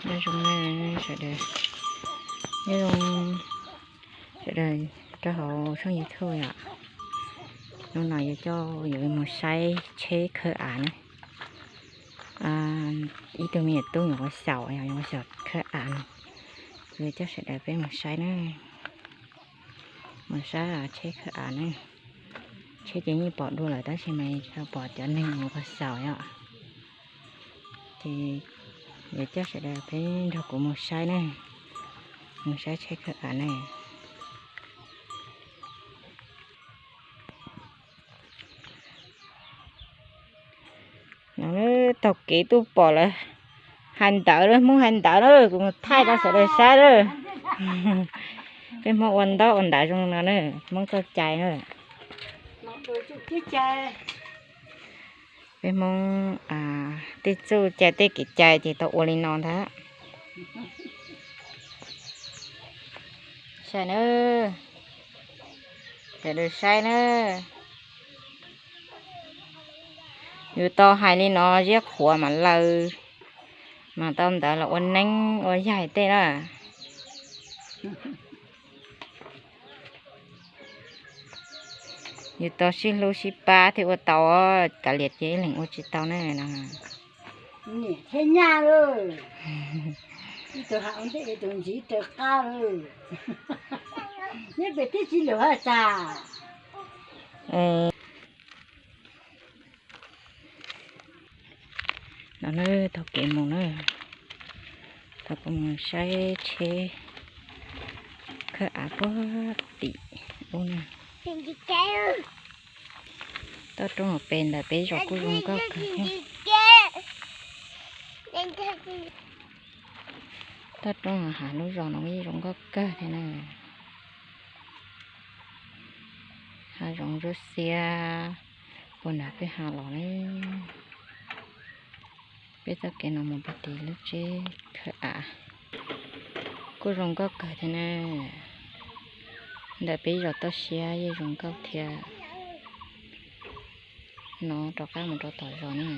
Nyob zoo sawv daws, nyob zoo sawv daws rau hauv tshooj YouTube yom. Hnub no yuav coj yus mus saib tsheb khawb av na. Ib tug me nyuam tub nyuam qhuav xyaum, nyuam qhuav xyaum khawb av no. Kuv yuav coj sawv daws peb mus saib na, mus saib tsheb khawb av na. Tsheb ces yeej pom dua lawm tab sis mas tsis tau pom cov neeg nyuam qhuav xyaum yom. Ces yuav coj sawv daws peb nrog kuv mus saib na, mus saib tsheb khawb av na. No taug kev tuaj pom lawm, hais ntawv lawm, Hmoob hais ntawv lawm, kuv mus thaij rau sawv daws saib lawm. Peb Hmoob ua ntaub ua ntawv zoo no na, Hmoob txoj cai na. Peb Hmoob tej txuj cai tej kev cai ces tau ua li no ntag. Saib na, sawv daws saib na. Yus tau hais li no ziab qhuav mam laws, mam tau ntawv los ua neeb ua yaig tej na. Yus tau sib hlub sib pab thiaj ua tau, kav liam ces ib leeg ua tsis tau na no. Niam thiab nyab lawm, ib tug hais ua ntej ib tug ntsiv raws qab lawm. Neb pem tib tsis lwm haj tsa. No na, taug kev mus na, thaum kuv mus saib tsheb khawb av puag tim ub na. Toj roob hauv pes ntawm peb zos kuj zoo nkauj kawg thiab. Toj roob hav lub zos no yeej zoo nkauj kawg thiab na. Hav zoov ntsuab xiab puag nram peb hav los na. Peb txoj kev no mus puag tim lub tsheb khawb av kuj zoo nkauj kawg thiab na. Ntawm peb zos toj siab yeej zoo nkauj thiab. No rov qab mus rau tom zos na.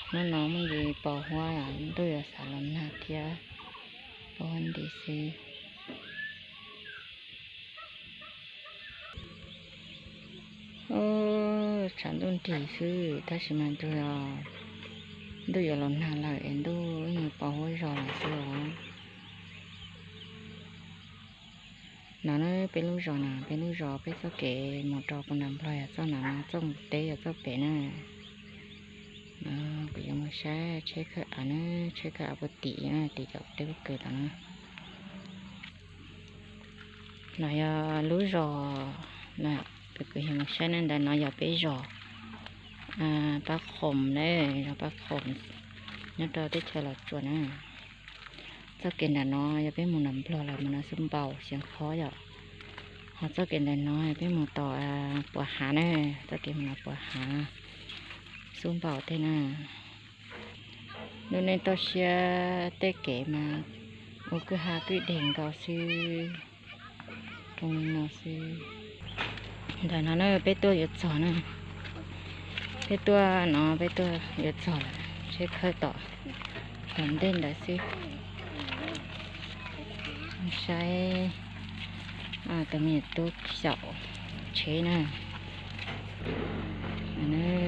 Hnub no muaj ntsis pos huab, ntuj yuav xav los nag thiab, pos huab nti xwb. Tshav ntuj nrig xwb tab sis mas ntuj yuav los nag lawm es ntuj ib nyuag pos huab zos lawm xwb os. No na, peb lub zos na, peb lub zos peb txoj kev mus rau puag nram Nplog yog txoj no, txoj mus teb yog txoj pem na. No kuv yuav mus saib tsheb khawb av na, tsheb khawb av puag tim na, tim caum teb pob kws tom na. No yog lub zos, kuv yuav mus saib na, ntawm no yog peb zos Pab Khoom na, zos Pab Khoom nyob rau teb chaws Los Tsuas na. Txoj kev nram no yog peb mus nram Nplog los mus no xub npaum Xeev Khuab yom. Ho txoj kev ntawm no peb mus tom Puas Hav na, txoj kev mus no Puas Hav, xub npaum tej na. Lub neej toj siab tej kev mas ua kwj ha kwj deg nkaus xwb, zoo li no xwb. Ntawm no na peb tuaj yuav txog na, peb tuaj no peb tuaj yuav txog lawm, tsheb khawb tom tom ntej ntawd xwb. Saib tus me nyuam tub xyaum tsheb na.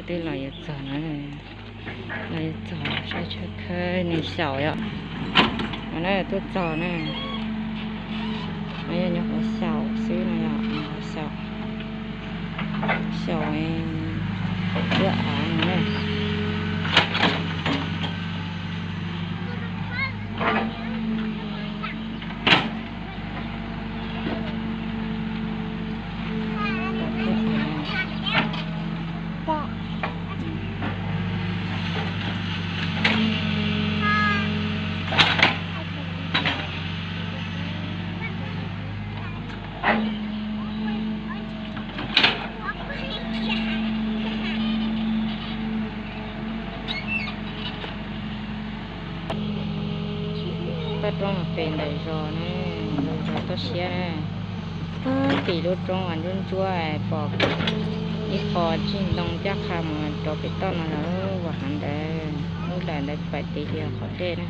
Twb los yuav txog na, los yuav txog saib tsheb khawb nws xyaum yom. No na tuaj txog na, no yog nyuam qhuav xyaum xwb no yom, nyuam qhuav xyaum, xyaum cuab av no na. Toj roob no pem ntawm zos na, ntawm zos toj siab na. Puag tim lub roob uas ntsuab ntsuab pom ib qho txij ntoo caj qha mus rau pem toj no los Vam Hav ntawd. Lub dam ntawd pais tid yog qhov dej na.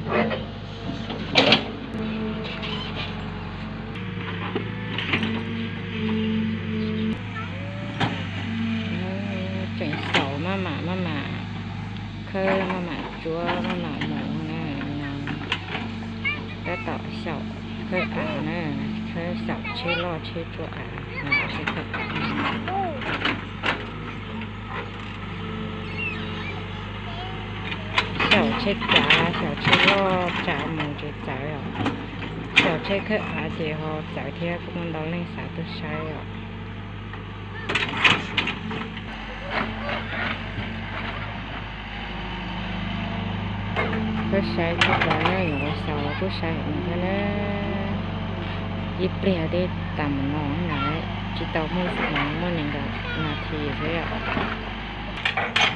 Tseem xyaum maj mam maj mam khawb, maj mam tsuav maj mam mus na. Tab tom xyaum khawb av na, khawb xyaum tsheb loj tsheb tsuav av. Xyaum tsheb tsav, xyaum tsheb loj tsav mus tsis txawv os. Xyaum tsheb khawb av ces ho txawv thiab, kuj muaj ntau leej xav tuaj saib os. Kuj saib tsis tau na, yuav xyaum los kuj saib heev thiab na. Ib pliag twb tas mus no na, tsis tau muaj, muaj nees nkaum nas this xwb os.